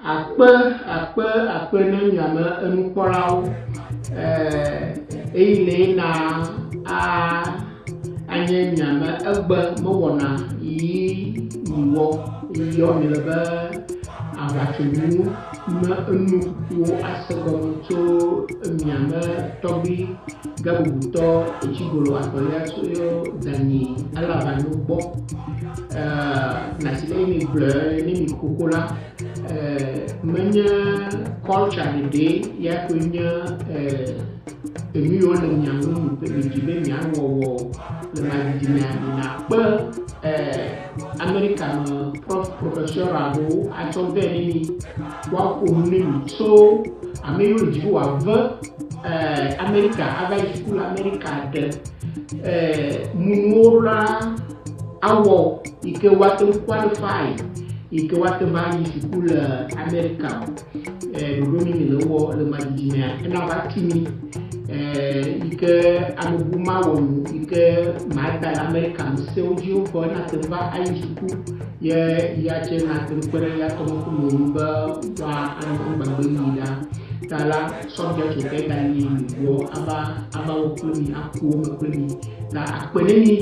Akpe, akpe, akpe ne miame enukpɔlawo. Eyi le na a anye miame egbe mewɔna yi miwɔ yɔ mi le be aʋatsonu me enukukuwo ase gɔme tso miame tɔgbi gabubutɔ etsigolo atɔ̃lia tso danyi elabanyo gbɔ. Nasi le mi gblɔe ne mi xoxo la, menye culture ɖeɖe ya koe nye enu yiwo le mia ŋu mi dzi be miawɔwɔ o. Le madidimea mina kpe Amerika me prof professeur aɖewo atsɔ vɛ ne mi woaƒo nu ne mi tso ame yiwo le dzi be wòave Amerika ava yi suku le Amerika ɖe munuwo la awɔ yi ke woate ŋu qualify yi ke woate ŋu ayi suku le Amerika o. Ɖoɖo mi mi le wɔ le madidimea ena va tu mi yi ke ame bu mawɔ nu yi ke mada le Amerika me sewo dzi wokɔ ena te va ayi suku ye ya tse nate ŋu kpe ɖe ya tɔme ƒomewo ŋu be woa anɔ ŋgbagbe yi ɖa. Ta la subject wo ke gayi mi gbɔ ava ava wɔ kple mi aku wo me kple mi. Ta akpe ne mi.